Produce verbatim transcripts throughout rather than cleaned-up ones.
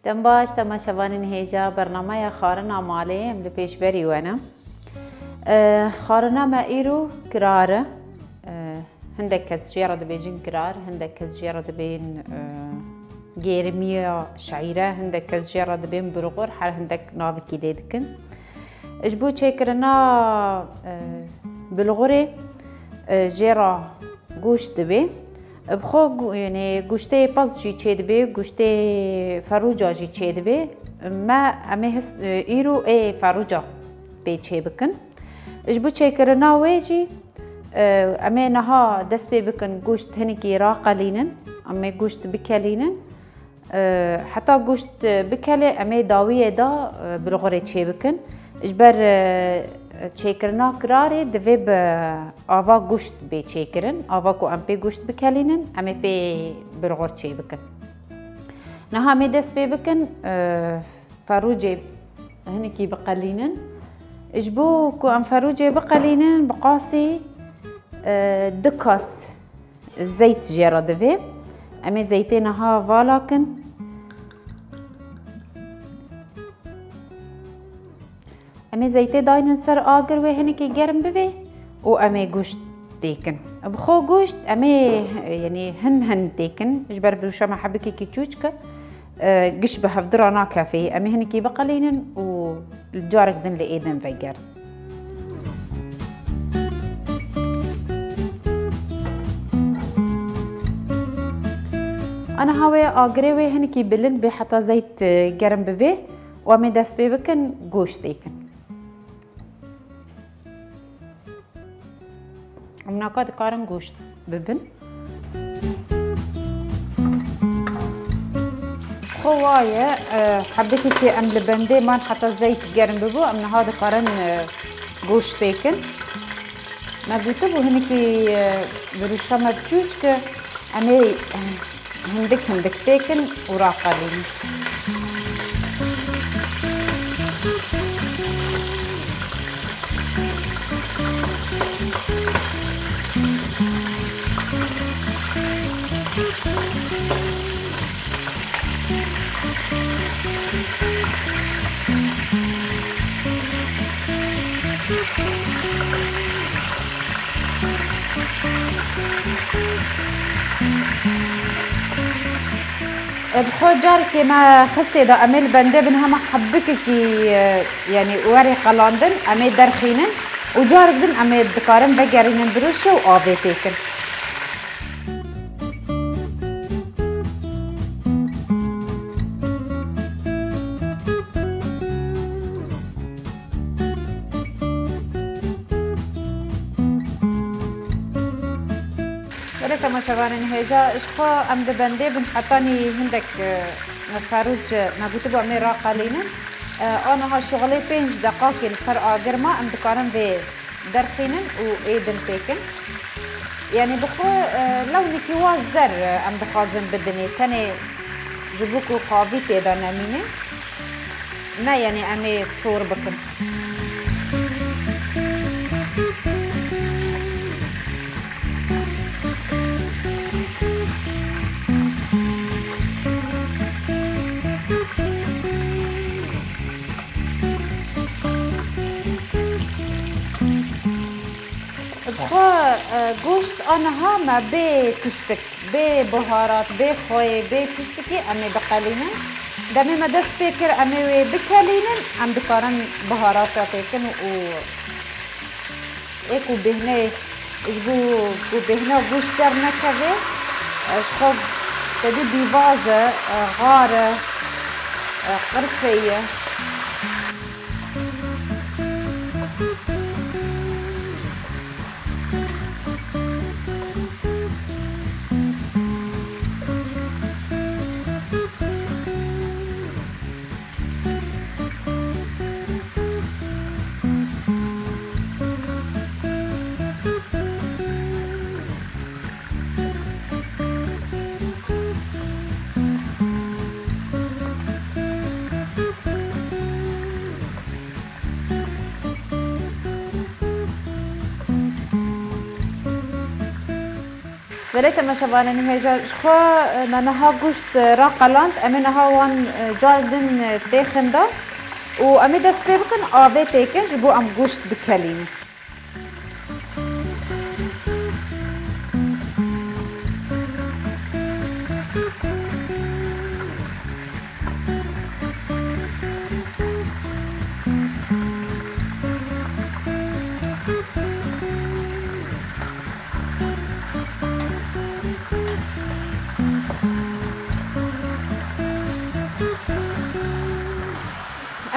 Dem baş, temaşevanên hêja bernameya Xwarina Malê em li pêşberî we ne. E, xwarina me îro kirar e. E, hindek kes jê re dibêjin kirar, hindek kes jê re dibên, e, gêrimiya şeîre, hindek kes jê re dibên burxur, her hindek navikî lê dikin. Ji bo çêkirina, e, bulxurê, e, jê re goşt dibe. Bi xwe gu-, yanî goştê pez jî çêdibe, goştê ferûca jî çêdibe. Me, em ê his-, e, îro ê ferûca pê çêbikin. Ji bo çêkirina wê jî, e, em ê niha dest pê bikin goşt hinekî raqelînin. Em ê goşt bikelînin. E, heta goşt, e, bikele, em ê dawiyê de, e, bulxurê çêbikin. Ji ber, e, çêkirina kirarê divê bi ava goşt bê çêkirin. Ava ku em pê goşt bikelînin, em ê pê bulxur çêbikin. Niha em ê dest pê bikin, e, ferûcê hinekî biqelînin. Ji bo ku em ferûcê biqelînin, bi qasî, e, du kas zeyt jê re divê. Em ê zeytê niha vala kin. Em ê zeytê daynin ser agir, wê hinekî germ bivê û em ê goşt têkin. Bi xwe goşt em ê, yanî hin hin têkin, ji ber birûşa me hebikekî çûçik e. E, giş bi hevdira nakefê. Em ê hinekî biqelînin û carek din li êdin vegerin. Aniha wê agirê wê hinekî bilind bê heta zeyt, e, germ bibê û em ê dest pê bikin goşt têkin. Em naka dikarin goşt bibin. Xwe waye, e, hebikekê em li bendê man heta zeyt germ bibû, em niha dikarin, e, goşt têkin. Me gotibû hinekî, e, birûşa me biçûçik e, em ê, e, Hindik hindik têkin û raqelînin. Bi xwe carekê me xistê de, em ê li bendê bin hema hebikekî, e, yanî werê qelandin, em ê derxînin û carek din em ê dikarin vegerînin birûşê û avê têkin. Belê temaşevanên hêja, ji xwe em di bendê bin hetanî hindek, e, ferûc me gotibû em ê raqelînin. E, aniha şixulê pênc deqakê li ser agir ma em dikarin vê derxînin û êdin têkin. Yanî bi xwe, e, lewnekî wa zer, e, em dixwazin bidinê. Tenê ji bo ku qavî tê de nemîne. Ne, yanî em ê sor bikin. Bi xwe, e, goşt aniha me bê tiştik, bê buharat, bê xweyê, bê tiştikî em ê biqelînin. Demê me dest pê kir, em ê wê bikelînin, em dikarin buharata têkin û ê ku bêhne, ji bo ku bêhna goşt dernekeve, e, ji xwe tedî bîvaz e, e, xar e, e, qirfeyî ye. Belê temaşevanên hêja, ji xwe, e, me niha goşt, e, raqeland. Em ê niha wan, e, car din, e, têxin de û em ê dest pê bikin avê têkin ji bo em goşt bikelînin.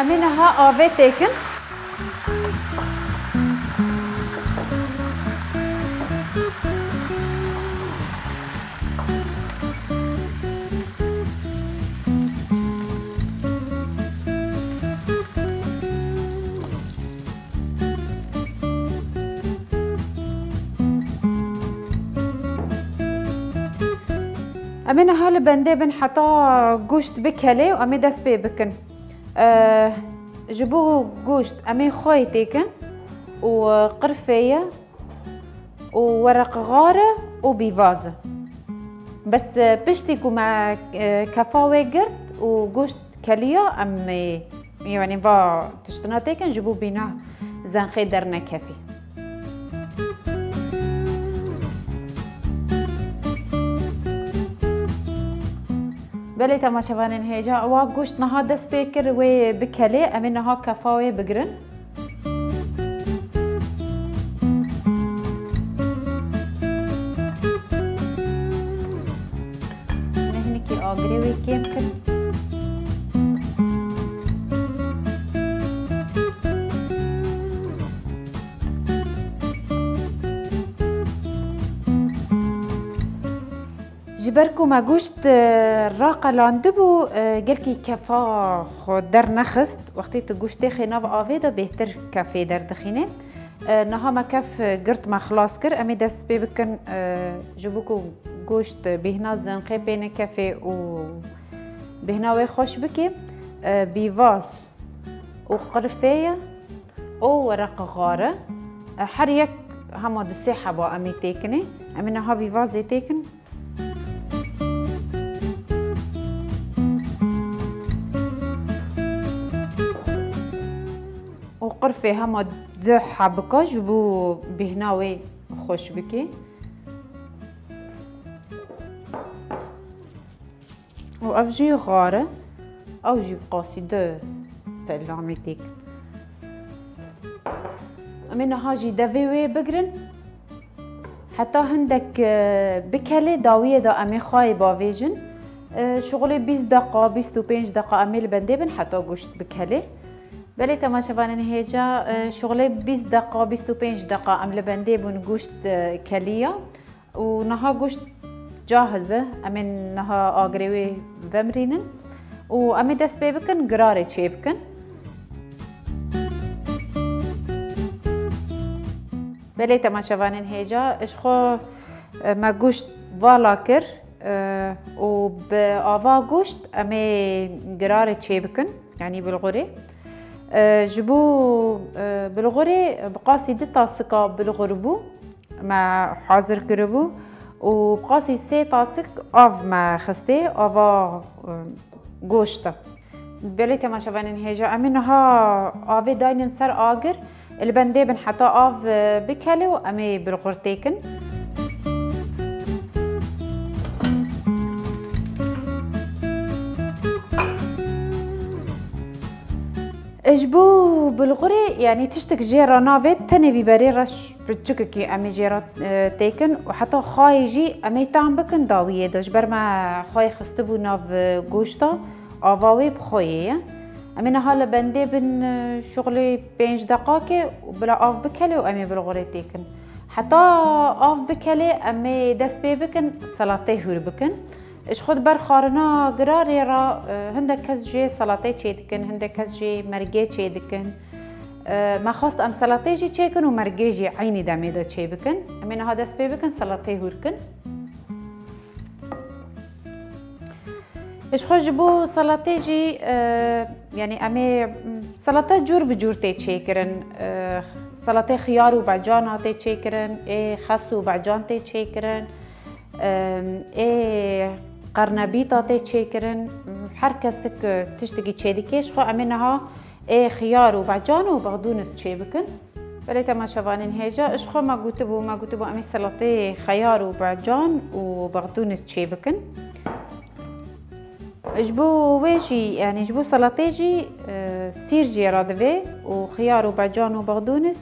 Em ê niha avê têkin. Em ê niha li bendê bin heta goşt bikele û em ê dest pê bikin. Ji bo goşt em ê xwayê têkin û qirfê ye û wereq xar e û bîvaz e. Bes, e, piştî ku me, e, kefa wê girt û goşt keliya, em ê, yanî va tiştina têkin ji bo bîna zenxê dernekefî. Belê temaşevanên hêja, wa goşt niha dest pê kir wê bikelê, em ê niha kefa wê bigirin. Em ê hinekî agirê wê kêm kin. Ji ber ku me goşt, e, raqelandibû, e, gelkî kefa xwe dernexist. Wextê tu goşt têxê nav avê de bêhtir kefê derdixîne. E, niha me kef girt, me xilas kir. Em ê dest pê bikin, e, ji bo ku goşt bêhna zenxê pê nekefê û bêhna wê xweş bike. E, bîvaz û qirfê ye û wereq xar e. E, her yek hema du sê heba em ê têkinê. Em ê niha bîvazê têkin. Û qirfê hema du hebika ji bo bêhna wê xweş bikê. Û ev jî xar e. Ew jî bi qasî du pelamê têk. Em ê niha jî devê wê bigirin. Heta hindek, e, bikelê, dawiyê de em ê xwayê bavêjin. E, şixulê bîst deqa, bîst û pênc deqa em ê li bendê bin heta goşt bikelê. Belê temaşevanên hêja, e, şixulê bîst deqa, bîst û pênc deqa em li bendê bûn goşt, e, keliya. Û niha goşt cahiz e. Em ê niha agirê wê vemirînin û em ê dest pê bikin, girarê çê bikin. Belê temaşevanên hêja, ji xwe, e, me goşt vala kir, e, û bi ava goşt em ê girarê çê bikin, yanî bilxurê. E, ji bo, e, bilxurê bi qasî du tasika bilxur bû. Me hazir kiribû û bi qasî sê tasik av me xistê, ava, e, goşt e. Belê temaşevanên hêja, em ê niha avê daynin ser agir, li bendê bin heta av, e, bikele û em ê bilxur têkin. E, ji bo bilxurê, yanî tiştek jê re navê, tenê bîberê reş piçikekî em ê jê re, e, têkin û heta xwayê jî em ê tam bikin dawiyê de. Ji ber me xwayê xistibû nav, e, goşta, ava wê bi xwayê ye. Em ê niha li bendê bin, e, şixulê pênc deqakê û bila av bikele û em ê bilxurê têkin. Heta av bikele, em ê dest pê bikin, selatê hûr bikin. Ji xwe di ber xwarina girarê re, e, hindek kes jê selatê çê dikin, hindek kes jê mergê çê dikin. E, me xwest em selatê jî çê kin û mergê jî eynî demê de çê bikin. Em ê niha dest pê bikin, selatê hûr kin. Ji xwe ji bo selatê jî, e, yanî em ê, m, selate cûr bi cûr tê çêkirin. E, selatê xiyar û becana tê çêkirin, ê xes û becan tê çêkirin. Em, ê qernebîta tê çêkirin. Her kesik, e, tiştekî çêdike. Ji xwe em ê niha ê xiyar û becan û bexdûnis çêbikin. Belê temaşevanên hêja, ji xwe me gotibû, me gotibû em ê selatê xiyar û becan û bexdûnis çêbikin. Ji bo wê jî, yanî ji bo selatê jî, e, sîr jê re divê û xiyar û becan û bexdûnis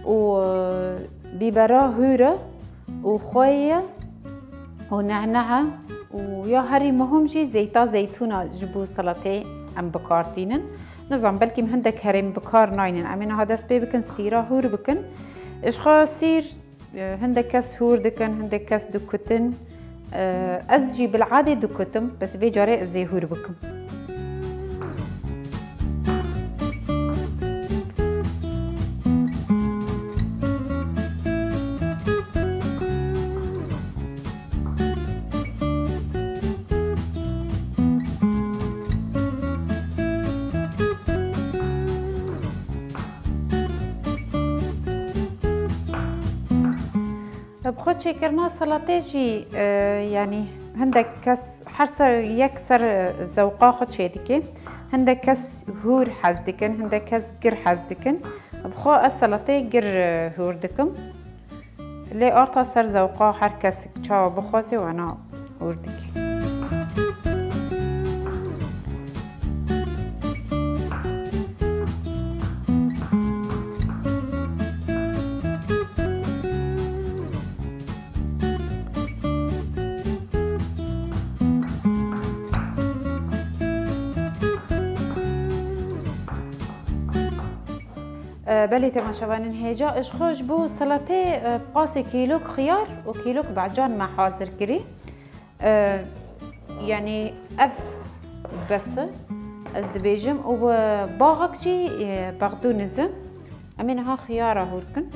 û, e, bîbera hûr e û xweyê ye û nehnehe û ya herî muhim jî zeyta zeytûna ji bo selatê em bi kar tînin. Nizam, belkî hindek herêm bi kar naynin. Em ê niha dest pê bikin sîra hûr bikin. Ji xwe sîr, e, hindek kes hûr dikin, hindek kes dikutin. E, ez jî bil'adê dikutim, bes vê carê ez ê hûr bikim. Bi xwe çêkirina selatê jî, e, yanî hindek kes her ser yek ser zewqa xwe çêdike. Hindek kes hûr hez dikin, hindek kes gir hez dikin. Bi xwe ez selatê gir, e, hûr dikim. Lê arta ser zewqa her kesik çawa bixwaze wena hûr dike. E, belê temaşevanên hêja, ji xwe ji bo selatê, e, qasê kîlok xiyar û kîlok becan me hazir kirî. E, yanî ev bes e, ez dibêjim, û bi baxek jî, e, bexdûniz e. Em ê niha xiyara hûr kin.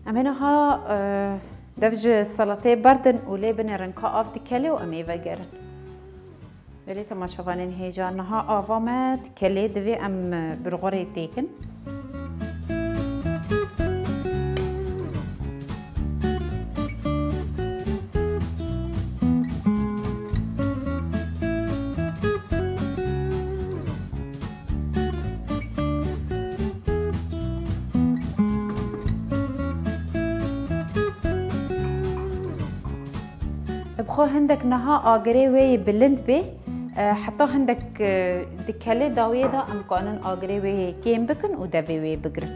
Em ê niha, e, Dev ji selatê berdin û lê binêrin ka av dikelê û em ê vegerin. Belê temaşevanên hêja, niha ava me dikelê, divê em bulgurê têkin. Bi xwe hindek niha agirê wê yê bilind bê, e, heta hindek, e, di kelê dawiyê de em kanin agirê wê yê kêm bikin û devê wê bigirin.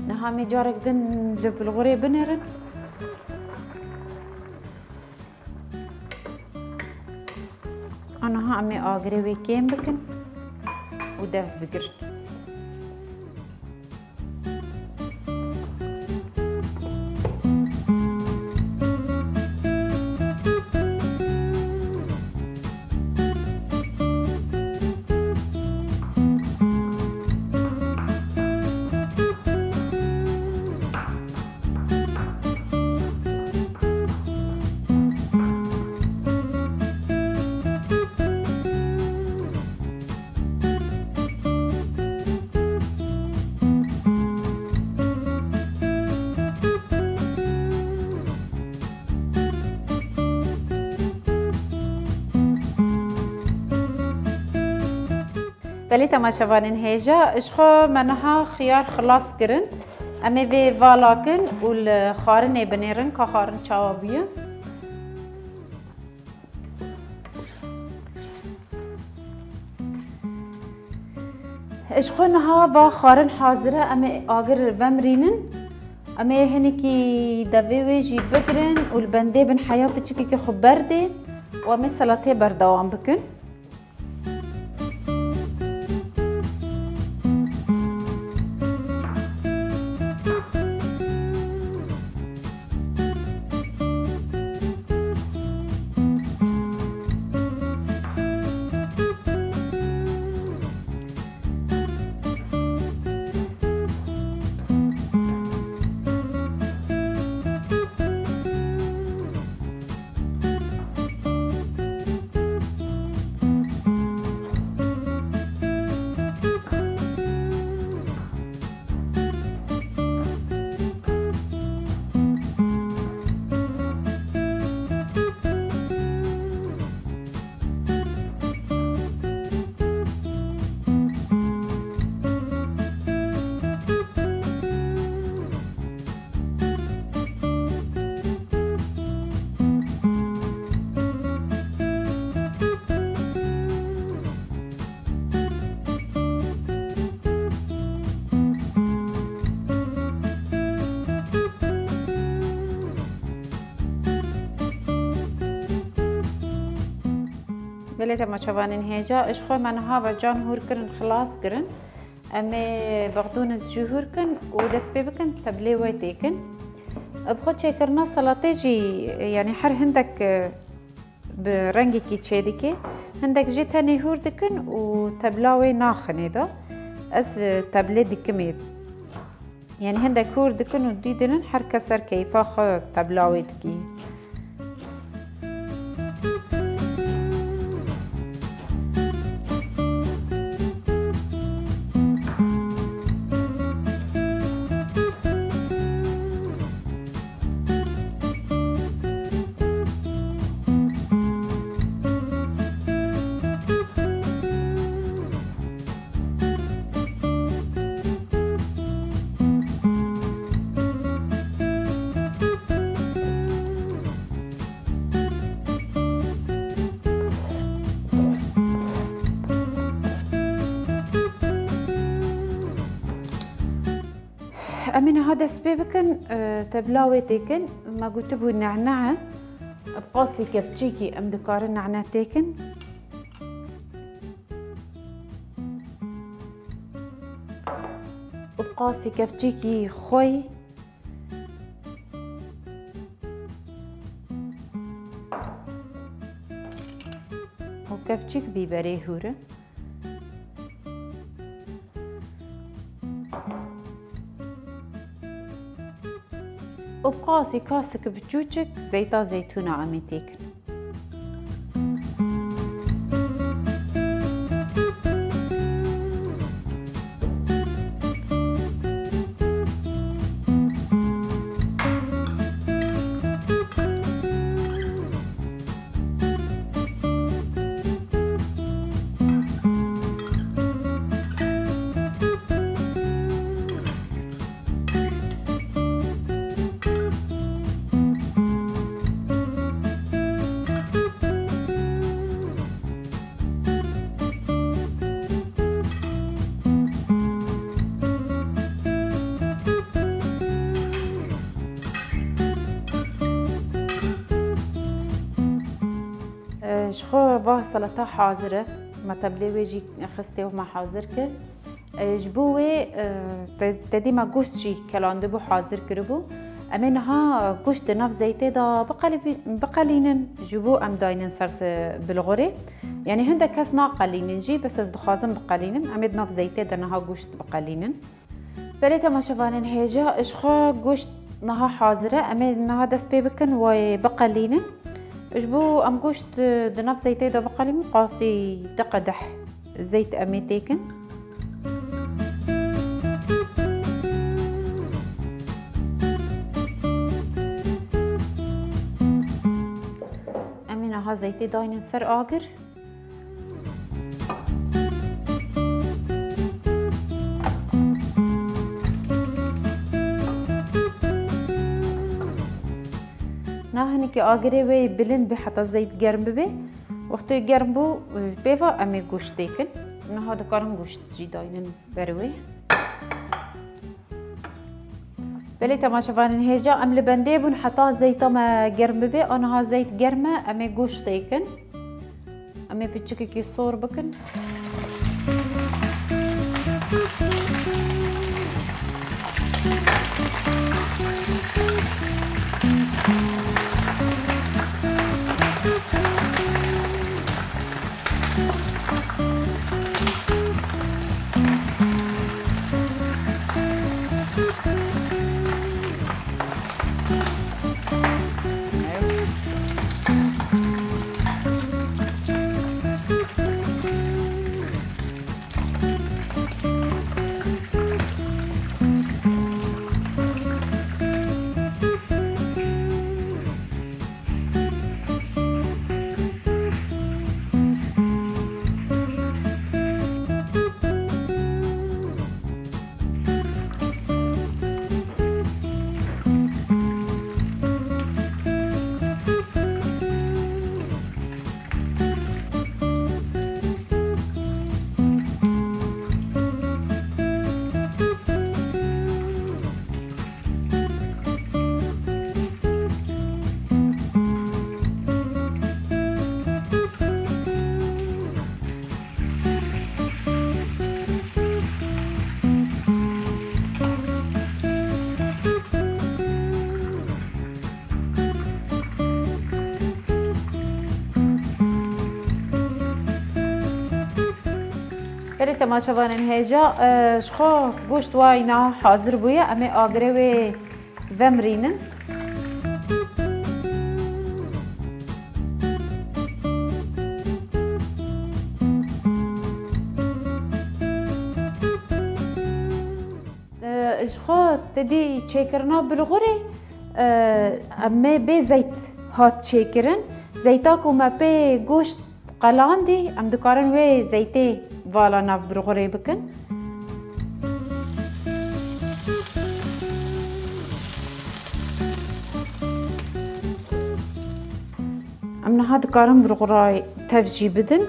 Niha em ê carek din li bulgurê binêrin. Aniha em ê agirê wê kêm bikin û dev bigirin. Belê temaşevanên hêja, ji xwe me niha xiyar xilas kirin. Em ê vê vala kin û li xwarinê binêrin ka xwarin çawa bûye. Ji xwe niha va xwarin hazir e, em ê agir vemirînin. Em ê hinekî devê wê jî bigirin û li bendê bin heya piçikekî xwe berdê û em ê selatê berdewam bikin. Belê temaşevanên hêja, ji xwe me niha ve can hûr kirin, xilas kirin. Em ê bexdûnis jî hûr kin û dest pê bikin teblê wê têkin. Bi xwe çêkirina selatê jî, yanî her hindek, e, bi rengekî çêdike. Hindek jî tenê hûr dikin û tebla wê naxinê de. Ez, e, teblê dikimê. Yanî hindek hûr dikin û dî dinin her kes ser keyfa xwe tebla wê dikî. Em ê niha dest pê bikin, e, tebla wê têkin. Me gotibû nehnehe. Bi qasî kevçîkî em dikarin nehne têkin. Û bi qasî kevçîkî xwey. Û kevçîk bîberê hûr e. Û bi qasî kasik biçûçik zeyta zeytûna em ê têkin. Ji xwe va selata hazir e. Me teblê wê jî xistê û me hazir kir. E, ji bo wê, e, te, te dî me goşt jî kelandibû, hazir kiribû. Em ê niha goşt di nav zeytê de biqelibî-, biqelînin. Ji bo em daynin ser, e, bilxurê. Yanî hindek kes naqelînin jî, bes ez dixwazim biqelînim. Em ê di nav zeytê de niha goşt biqelînin. Belê temaşevanên hêja, ji xwe goşt niha hazir e. Em ê niha dest pê bikin, wê biqelînin. Ji bo em goşt di nav zeytê de biqelînin, qasî du qedeh zeyt em ê têkin. Em ê niha zeytê daynin ser agir. Na hinekî agirê wê bilind be heta zeyt germ bibe. Wextê germ bû, ji pê ve em ê goşt têkin. Niha dikarin goşt jî daynin ber wê. Belê temaşevanên hêja, em li bendê bûn heta zeyta me germ bibe. Aniha zeyt germ e, em ê goşt têkin. Em ê piçikekî sor bikin. Belê temaşevanên hêja, e, ji xwe goşt wayna hazir bûye. Em ê agirê wê vemirînin. E, ji xwe te dî çêkirina bulgurê, e, em ê bê zeyt hat çêkirin. Zeyta ku me pê goşt qelandî, em dikarin wê zeytê vala nav bulgurê bikin. Em niha dikarin bulgurayê tev jî bidin.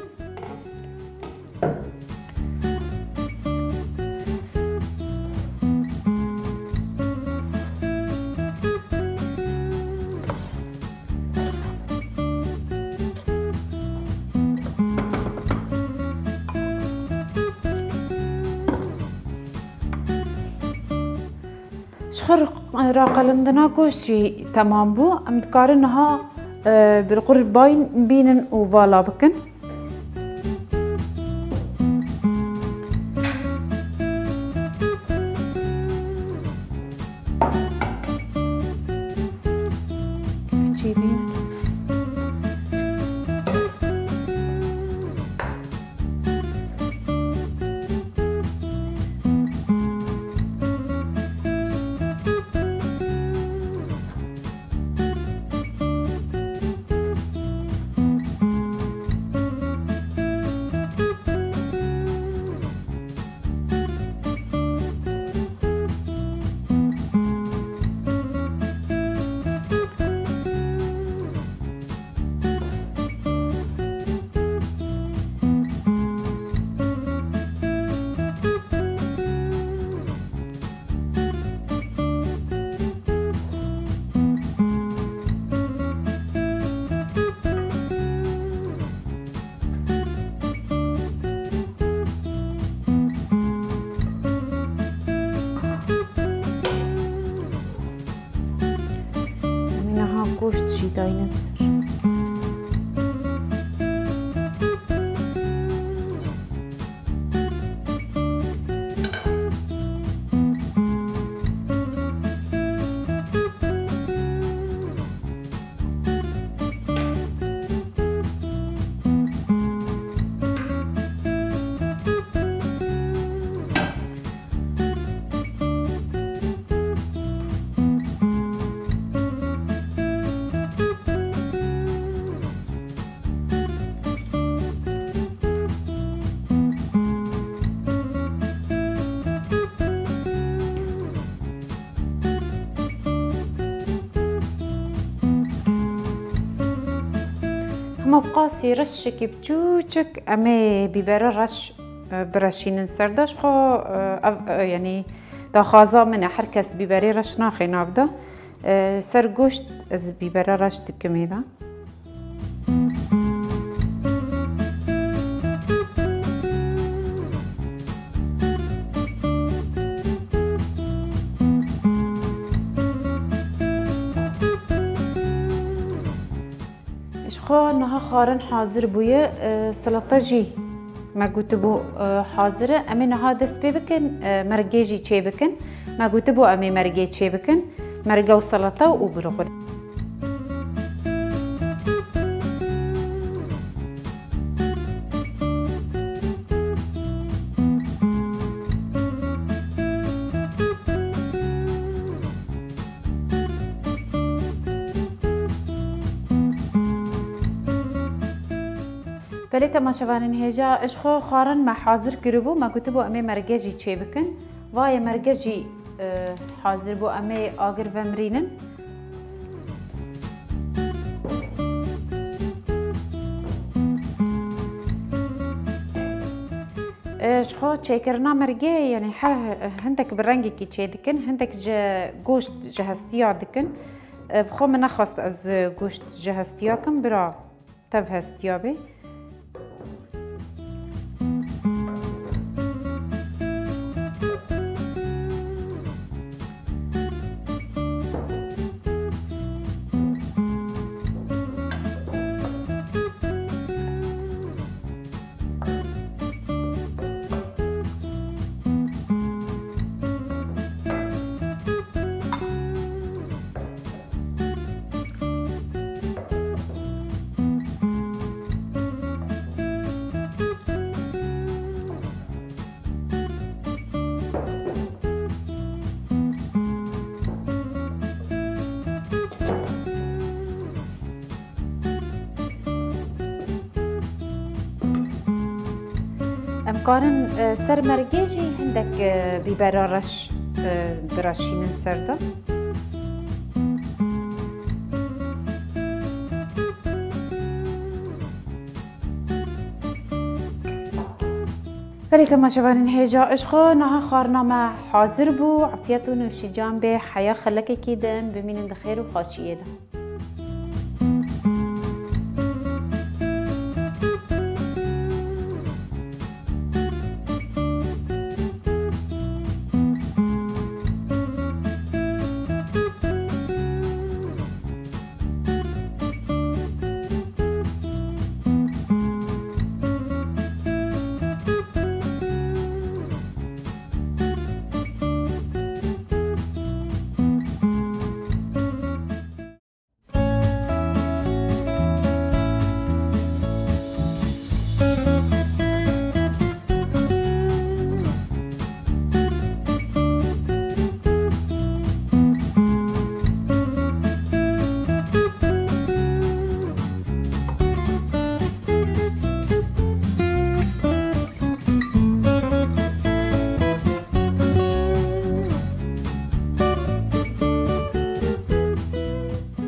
Ji xwe raqelindina goşt jî temam bû. Em dikarin niha, e, bulgur bayîn bînin û vala bikin. Çêbînin. Em ê niha goşt jî daynin ser. Hema bi qasî reşekî biçûçik em ê bîbera reş e, bireşînin ser de. Ji xwe, e, ev, e, yanî daxwaza min e, her kes bîberê reş naxê nav de. E, ser goşt ez bîbera reş dikim ê de. Ji xwe niha xwarin hazir bûye, e, silata jî me gotibû, e, hazir e. Em ê niha dest pê bikin, e, mergê jî çê bikin. Me gotibû em ê mergê çê bikin. Merge û silata û brûxul. Belê temaşevanên hêja, ji xwe xwarin me hazir kiribû, me gotibû em ê merge jî çê bikin. Va ye merge jî, e, hazir bû, em ê agir vemirînin. E, ji xwe çêkirina mergê, yanî her hindek bi rengekî çê dikin, hindek ji goşt ji hestiya dikin. E, bi xwe min nexwest ez goşt ji hestiya kim, bira tev hestiya bê. Em karin, e, ser mergê jî hindek, e, bîbera reş, e, bireşînin ser de. Belê temaşevanên hêja, ji xwe niha xwarina me hazir bû. Efiyet û nûşîcan bê, heya xelekekî din, bimînin di xêr û xweşiyê de.